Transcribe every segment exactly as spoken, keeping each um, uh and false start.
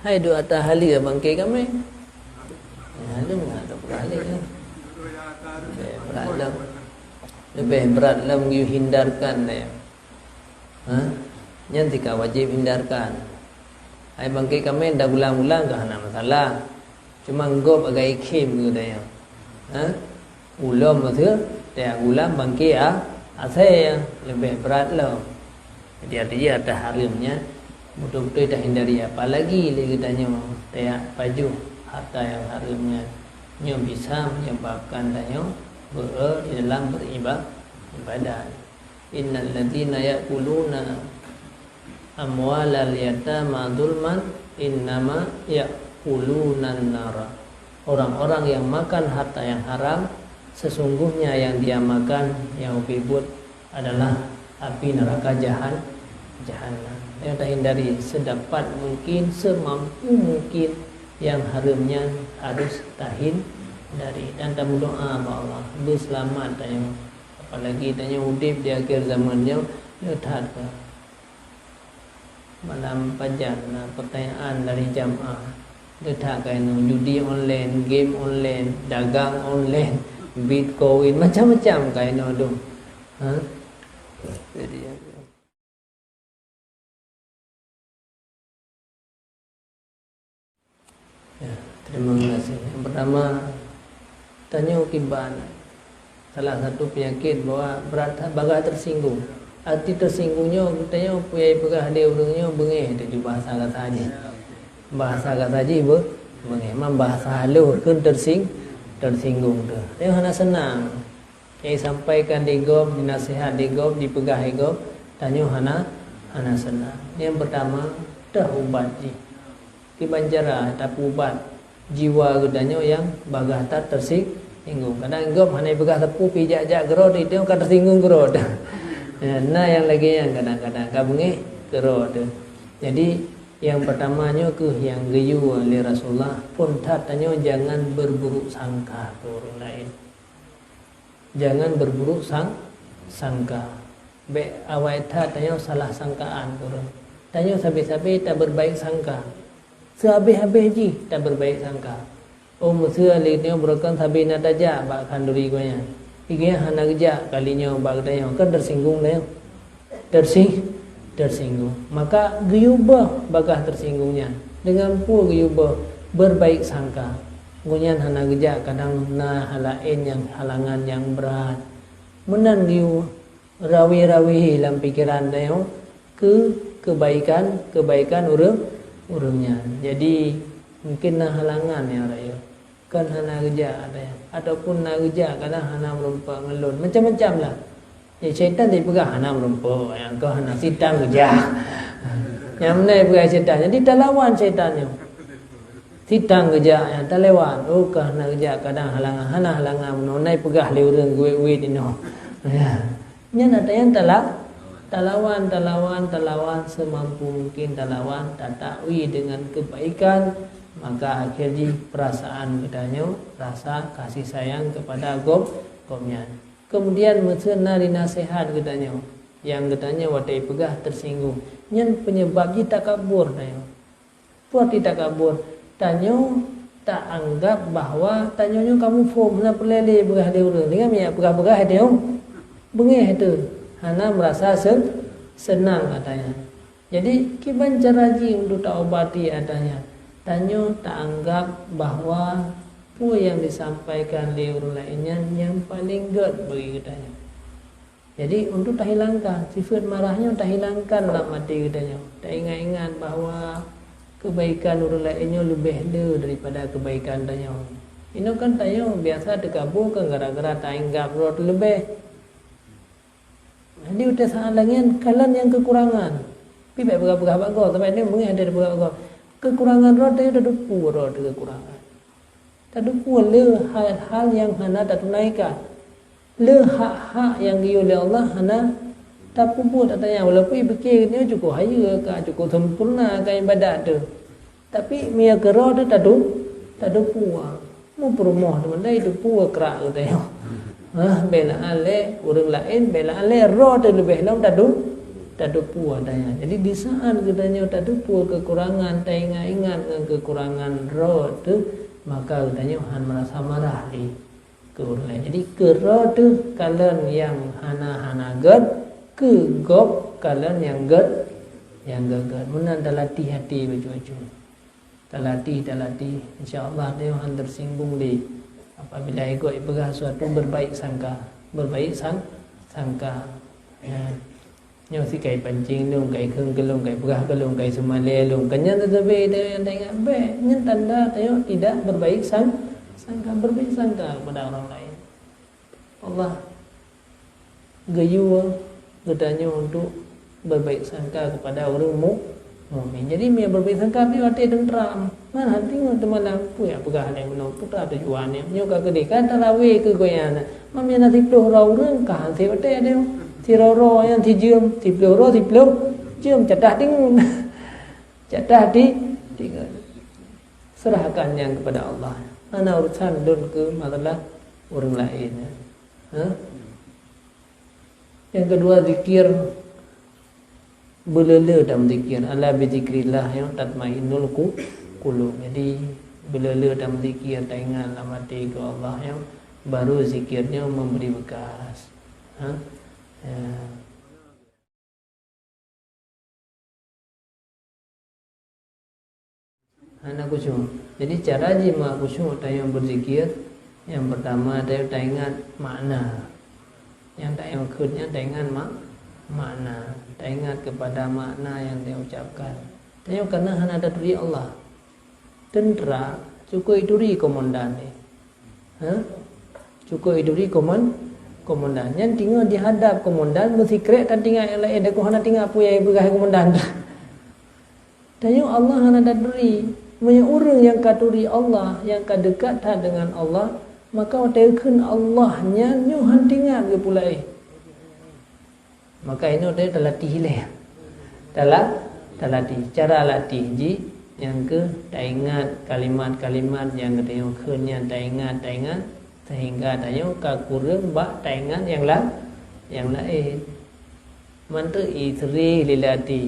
Hai duek ata haleue bangke kaméng. Hai, haleue, haleue, haleue. Leubeh brat lom. Leubeh brat lom geuhindarkan lé. Ha? Nyan tika wajéb hindarkan. Hai bangke kaméng dagulang-gulang ka hana masalah. Cuma gob agak ikhém geutanyoe. Ha? Ulôn meuseu teuyak gulang bangke a-, asée leubeh brat lom. Jadi, artinya ata hareuem nyan beutôi-beutôi tahindari, apalagi lé geutanyoe teuyak pajoh harta nyang hareuem nyan. Nyoe bisa menyebabkan tanyoe beu-, di dalam beriba-, ibadat. Innal ladzina ya'kuluna amwalal yatama zulman innama ya'kuluna nara. Orang-orang yang makan harta yang haram, sesungguhnya yang dia makan, yang ubé buet adalah api neraka jahan-, jahannam. Yang tahindari sedapat mungkin, semampu mungkin, yang hareuem nyan harus tahindari dan tameudoa bak Allah beuseulamat tanyoe. Apalagi tanyoe udeb di akhir zaman nyoe, le that ka. Malam pajan na pertanyaan dari jamaah. Le that ka inoe, judi online, game online, dagang online, Bitcoin, macam-macam ka inoe dum. Ha? Jadi, Ya, terima kasih. Yang pertama, tanyoe kiban salah satu penyakit bahwa brat that bagah tersinggung. Arti tersinggung nyoe, tanyoe peue nyang peugah lé ureuëng nyoe beungéh teuh bahasa gata jih. Bahasa gata jih be-, beungéh. Mam bahasa halus kheun tersing-, tersinggung teuh. Tanyoe hana seunang. Nyang disampaikan di gob, dinasihat di gob, dipeugah di gob, tanyoe hana, hana seunang. Nyang pertama, teuh ubat jih. Kiban cara tapeuubat jiwa geutanyoe nyang bagah that tersinggung. Kadang gob hana peugah sapeue pih jak-jak keudroe, tanyoe ka tersinggung keudroe. Ya, na nyang lagée nyan kadang-kadang ka beungéh keudroe. Jadi, nyang pertama nyoe kheueh nyang geuyue lé Rasulullah, phon that tanyoe jangan berburuk sangka keu ureuëng laén. Jangan berburuk sang-, sangka. Bék awai that tanyoe salah sangkaan keu ureuëng. Tanyoe sabe-sabe taberbaik sangka. Seuhabéh-habéh jih taberbaik sangka. Oh, meuseu lé nyoe beureukan sabe na tajak bak khanduri gobnyan. Gobnyan hana geujak kali nyoe bak geutanyoe, kan tersinggung tanyoe. Tersing-, tersinggung. Maka geuyue beuh bagah tersinggung nyan. Dengan peue geuyue beuh? Berbaik sangka. Gobnyan hana geujak, kadang na hal laén nyang halangan nyang brat. Meunan geuyue rawi-rawi lam pikeran tanyoe keu kebaikan, kebaikan ureuëng, ureuëng nyan. Jadi, mungkin na halangan nyang rayeuk. Kan hana geujak ada, ataupun na geujak kadang hana meureumpok ngon lôn. Macam-macam lah. Ya, syaitan dipeugah hana meureumpok, nyang keuh hana sitang geujak. Nyang meunan dipeugah syaitan. Jadi talawan syaitan nyoe. Sitang geujak nyang talawan. Oh, keuh hana geujak kadang halangan, hana halangan meunoe na dipeugah lé ureuëng geuwét-wét inoe. Ya. Nyan ata nyang tala-, talawan, talawan, talawan, semampu mungkin talawan, tatawi dengan kebaikan, maka akhir jih perasaan geutanyoe rasa kasih sayang kepada gob-, gobnyan. Kemudian meuseu na dinasihat geutanyoe, nyang geutanyoe watée peugah tersinggung. Nyan penyebab jih takabur tanyoe. Peue arti takabur? Tanyoe taanggap bahwa tanyoe nyoe ka muphom, hana peureulée lé peugah lé ureuëng. Dengan minyak peugah-peugah tanyoe beungéh teuh, hana meurasa se-, seunang ata nyan. Jadi, kiban cara jih untuk taubati ata nyan? Tanyoe taanggap bahwa peue nyang disampaikan lé ureuëng laén nyan nyang paleng gét bagi geutanyoe. Jadi, untuk tahilangkan sifeuet marah nyoe, tahilangkan lam até geutanyoe. Taingat-ingat bahwa kebaikan ureuëng laén nyoe leubeh le daripada kebaikan tanyoe. Inoe kan tanyoe biasa teukabô kan gara-gara taanggap droe teuleubeh. Jadi, watée saát lagée nyan, kalon nyang keukurangan. Pih bék peugah-peugah bak gob, sabab nyoe beungéh hana teupeugah bak gob. Keukurangan droe tanyoe tateupeue droe teuh keukurangan. Tateupeue le hal-hal nyang hana tatunaikan. Le hak-hak nyang geuyue lé Allah hana tapeubuet ata nyan, walaupun jipike nyoe cukup hayeue ka, cukup sempurna ka ibadat teuh. Tapi meunyoe keudroe teuh tadu-, tateupeue. Meupeurumoh teuma dai teupeue krak geutanyoe. Hah, beulaan lé ureuëng laén, beulaan lé droe teuh leubeh lom tadu-, tateupeue ata nyan. Jadi, di saat geutanyoe tateupeue keukurangan, taingat-ingat ngon keukurangan droe teuh, maka geutanyoe han meurasa marah lé keu ureuëng laén. Jadi, keu droe teuh kalon nyang hana-hana gét, keu gob kalon nyang gét, nyang gét-gét. Meunan talatih até bacut-bacut. Talatih, talatih. Insya Allah, tanyoe han teusinggung lé apabila igoe ipeugah sesuatu berbaik sangka. Berbaik sang-, sangka. Ya. Nyoe si kai pancing lôn, kai kheun keu lôn, kai peugah keu lôn, kai seumalée lôn. Kan nyan teutabé tanyoe nyang taingat bék. Nyan tanda tanyoe tidak berbaik sang-, sangka, berbaik sangka kepada orang lain. Allah geuyue geutanyoe untuk berbaik sangka kepada ureuëng mu-, mukmin. Jadi, meunyoe berbaik sangka, pih watée teuntram. Man hana teungoh teumalam, peue nyang peugah lé meunoe, peue tujuan nyan. Nyoe ka keudeh, ka tarawé keu goe nyan. Man meunyoe na siplôh droe ureuëng, ka han sé watée deh. Sidroe-droe nyan sijeuem, siplôh droe siplôh jeuem, catat deungon. Catat di, deungon. Serahkan nyan kepada Allah. Hana urusan lôn keu masalah ureuëng laén. Ha? Nyang keudua, zikir, beuleu-leu tameuzikir. Ala bizikrillah, ya, tatmainnul qu-, qulub. Jadi, beuleu-leu tameuzikir, taingat lam até keu Allah, ya, baru zikir nyoe memberi bekas. Ha? Ya. Hana khusyuk. Jadi, cara jih mak khusyuk tanyoe beuzikir, nyang peurtama tanyoe taingat makna. Nyang tanyoe kheun nyan taingat mak-, makna. Taingat keupada makna nyang tanyoe ucapkan. Tanyoe kana hana taturi Allah. Teuntra cukôp ituri komandan nyan. Ha? Cukôp ituri koman-, komandan. Nyan teungoh dihadap komandan, meusikrek tan tingat nyang laén, takot hana tingat peue nyang ipeugah komandan. Tanyoe Allah hana taturi. Meunyoe ureuëng nyang ka turi Allah, nyang ka deukat that deungon Allah, maka watée kheun Allah nyan nyoe han tingat geupeulaéh. Maka inoe teuh talatih ilée. Tala-, talatih. Cara latih jih nyang keu taingat kalimat-kalimat nyang geutanyoe kheun nyan, taingat, taingat, sehingga tanyoe ka kureueng bak taingat nyang la-, nyang laén. Mantong iseureh lé lam até.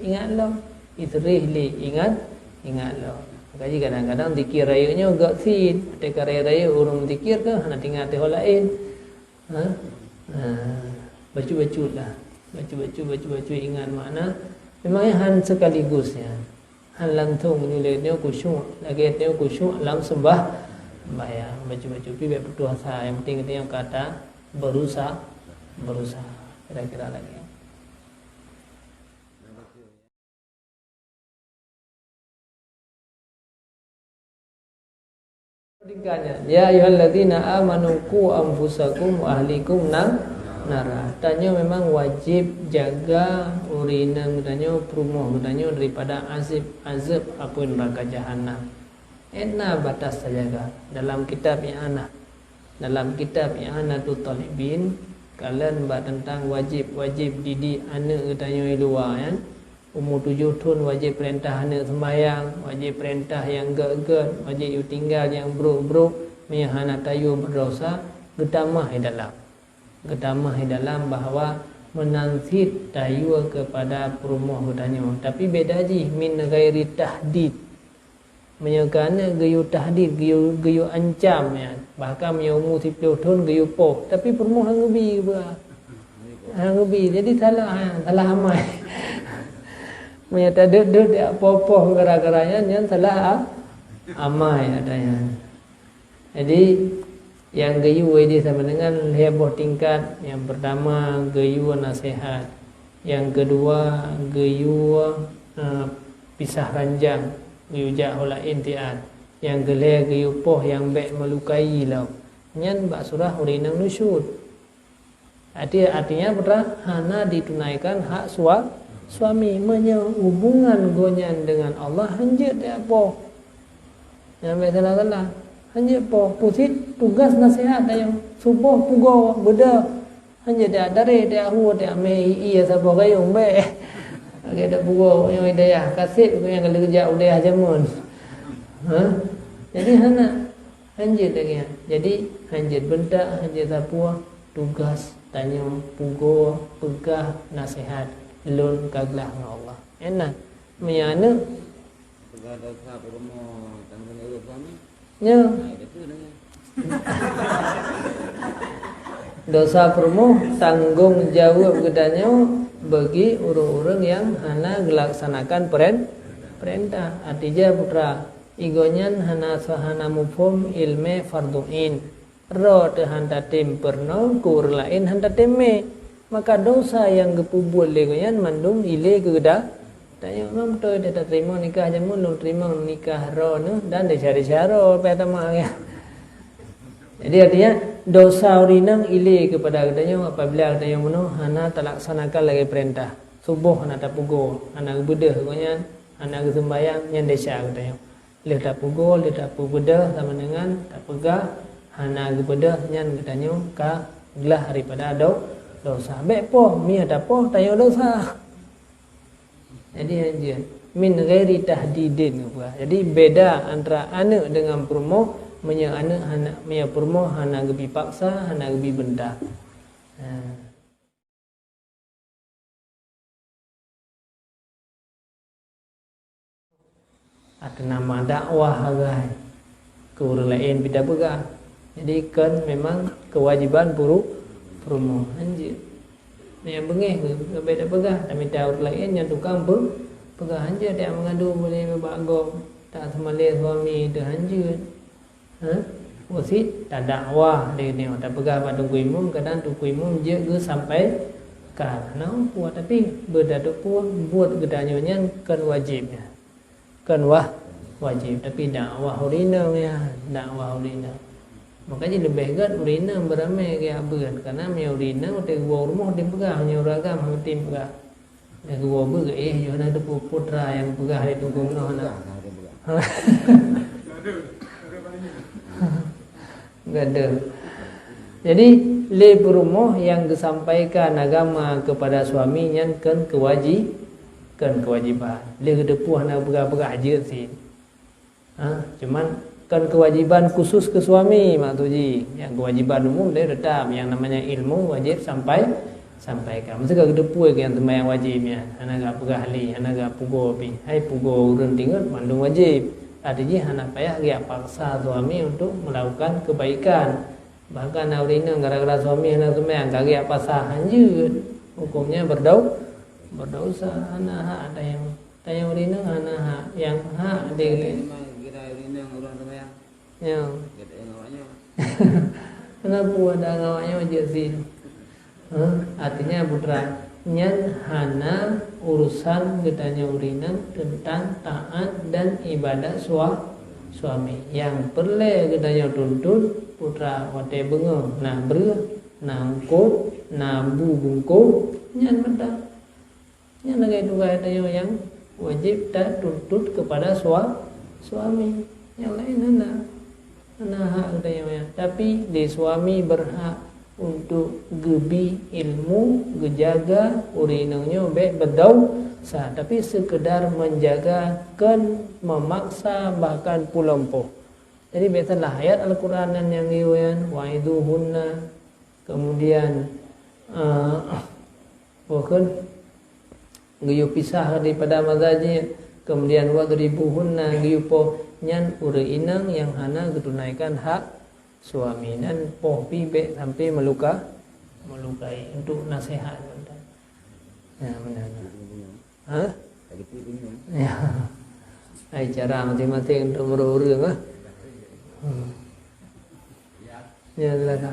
Ingat lom. Iseureh lé, ingat, ingat lom. Maka jih kadang-kadang zikir rayeuk nyoe gét cit. Teuka rayeuk-rayeuk ureuëng zikir kan hana tingat teuh ho laén. Ha? Ha. Bacut-bacut lah. Bacut-bacut, bacut-bacut ingat makna. Memang nyan han sekaligus nyan. Han langsung nyoe lé nyoe khusyuk. Lagée nyoe khusyuk lam sembah-, sembahyang. Bacut-bacut pih bék putôh asa. Nyang penting geutanyoe ka ta berusaha, berusaha. Kira-kira lagée. Tingkatnya, "Ya ayyuhalladzina amanu qu anfusakum wa ahlikum na-, nara." Tanyoe memang wajéb jaga ureuëng inong tanyoe, peurumoh geutanyoe daripada azab, azab api neuraka jahanam. Ena batas tajaga. Dalam kitab I'anah, dalam kitab I'anatut Talibin, kalon bak teuntang wajéb-wajéb didik aneuëk geutanyoe luwa nyan. Umu tujoh thon wajéb peurintah aneuëk seumayang, wajéb peurintah nyang gét-gét, wajéb yue tinggai nyang brok-brok, meunyoe hana tayue beudesya, geutamah di dalam. Geutamah di dalam bahwa meunan cit tayue keupada peurumoh geutanyoe. Tapi beda jih min ghairi tahdid. Meunyoe keu aneuëk geuyue tahdid, geuyue, geuyue ancam nyan. Bahkan meunyoe umu siplôh thon geuyue poh, tapi peurumoh han geubi geuba. Han geubi. Jadi salah, ha, salah amai. Meunyoe tadot-dot jak poh-poh gara-gara nyan, nyan salah a-, amai ata nyan. Jadi, nyang geuyue di sama dengan lhée boh tingkat. Nyang peurtama, geuyue naseuhat. Nyang keudua, geuyue, eh, pisah ranjang, geuyue jak ho laén tiat. Nyang keulhée, geuyue poh nyang bék meulukai lom. Nyan bak surah ureuëng inong nusyuz. Arti, artinya putra hana ditunaikan hak sua-, suami. Meunyoe hubungan gobnyan dengan Allah hanjeuet jak poh. Nyang bék salah-salah. Hanjeuet poh. Pusit tugas naseuhat tanyoe. Suboh pugoe, beudôh. Hanjeuet jak tarek, jak hue, jak mé ie saboh gayong bék. Lagée dak pugoe nyang hidayah. Kaseb nyang ka lheueh jak udayah jameun. Ha? Jadi hana. Hanjeuet lagée nyan. Jadi, hanjeuet beuntak, hanjeuet sapeue, tugas tanyoe pugoe, peugah, naseuhat. lôn ka glah ngon Allah. Enak. Meunyoe aneuk, peugah dosa peurumoh tanggung jaweueb suami. Nyoe. Nah, itu tu nanya. Dosa peurumoh, tanggung jaweueb geutanyoe bagi ureuëng-ureuëng nyang hana geulaksanakan peren-, peurintah. Artinya, putra, igonyan hana, hana muphom ilmu fardhu ain. Droe teuh han tatem peurunoe, keu ureuëng laén han tatem mé. Maka dosa nyang geupeubuet lé gobnyan mandum ilée keu geuda-, tanyoe. Memang beutôi teuh tateurimong nikah jameun, lôn teurimong nikah droeneuh dan desya-desya droe payah tamah nyan. Jadi, artinya, dosa ureuëng inong ilée keupada geutanyoe apabila geutanyoe meunoe hana talaksanakan lagée peurintah. Suboh hana tapeugoe, hana geubeudeuh gobnyan, hana geuseumbayang, nyan desya geutanyoe. Lheueh tapeugoe, lheueh tapeubeudeuh, sama dengan tapeugah hana geubeudeuh, nyan geutanyoe ka glah daripada do-, dosa. Bék poh, meunyoe tapoh, tanyoe dosa. Jadi, hanjeuet. Min ghairi tahdidin, geupeugah. Jadi, beda antara aneuk dengan peurumoh, meunyoe aneuk hana, meunyoe peurumoh hana geubi paksa, hana geubi beuntah. Nah. Ateueh nama dakwah, hai. Keu ureuëng laén pih tapeugah. Jadi, kon memang keuwajéban puru-, peurumoh. Hanjeuet. Nyang beungéh keu, keu beda peugah, tamita ureuëng laén nyang tukang peu-, peugah. Hanjeuet, tak meungadu boleh bak gob, tak seumalée suami teuh, hanjeuet. Ha? Usit tadakwah lé nyoe, tapeugah bak Teungku Imum, kadang Teungku Imum jeuet geusampaikan. Na peue, tapi beudateupeue buet geutanyoe nyan kon wajéb nyan. Kon wah-, wajéb, tapi dakwah ureuëng inong nyan, dakwah ureuëng inong. Maka jih leubeh gét ureuëng inong beuramé geujak beuet, karena meunyoe ureuëng inong watée geuwoe rumoh dipeugah, meunyoe ureuëng agam hana tem peugah. Nyang geuwoe beuet, eh, yoh na teupeue putra nyang peugah lé Teungku meunoe na. Gadoh. Jadi, lé peurumoh nyang geusampaikan agama keupada suami nyan kon keuwaji-, kon keuwajéban. Lé geuteupeue hana peugah-peugah jeuet cit. Ha, cuman kan keuwajéban khusus keu suami, maksud jih. Nyang keuwajéban umum dia tetap, yang namanya ilmu wajib sampai, sampaikan. Mesti ka geuteupeue keu nyang seumayang wajéb nyan. Hana gak peugah lé, hana gak pugoe pih. Hai pugoe ureuëng tingot mandum wajéb. Arti jih hana payah geujak paksa suami untuk melakukan kebaikan. Bahkan na ureuëng inong gara-gara suami hana seumayang, ka geujak paksa, hanjeuet. Hukumnya berdau-, berdosa, hana hak ada yang Tanyoe ureuëng inong hana hak, nyang hak deh. Memang kira ureuëng inong ureuëng seumayang. Ya. Gata nyang awak nyoe. Kenapa ada ngon awak nyoe jeuet sih? Hah? Artinya putra, nyan hana urusan geutanyoe ureuëng inong teuntang taát dan ibadat sua-, suami. Nyang peureulée geutanyoe tuntut putra watée beungoh na breueh, na eungkôt, na bu bungkôh, nyan mantong. Nyan lagée tugaih tanyoe nyang wajéb tatuntut keupada sua-, suami. Nyang laén hana. Hana hak geutanyoe nyan. Tapi, lé suami berhak untuk geubi ilmu, geujaga ureuëng inong nyoe bék berdosa. Tapi, sekedar menjaga, kon memaksa, bahkan pulompoh. Jadi, biasalah ayat Al-Quran nyan nyang geuyue nyan, "Wa'izuhunna." Kemudian, eh, Bukan geuyue pisah daripada mazajid, kemudian wadribuhunna, geuyue poh, nyan ureuëng inong nyang hana geutunaikan hak suami, dan poh pih bék sampai meuluka, meulukai, untuk nasihat. Ya, benar. Ha? Ya. Ai cara masing-masing untuk meureuh ureuëng, ah. Hmm. Ya, silakan.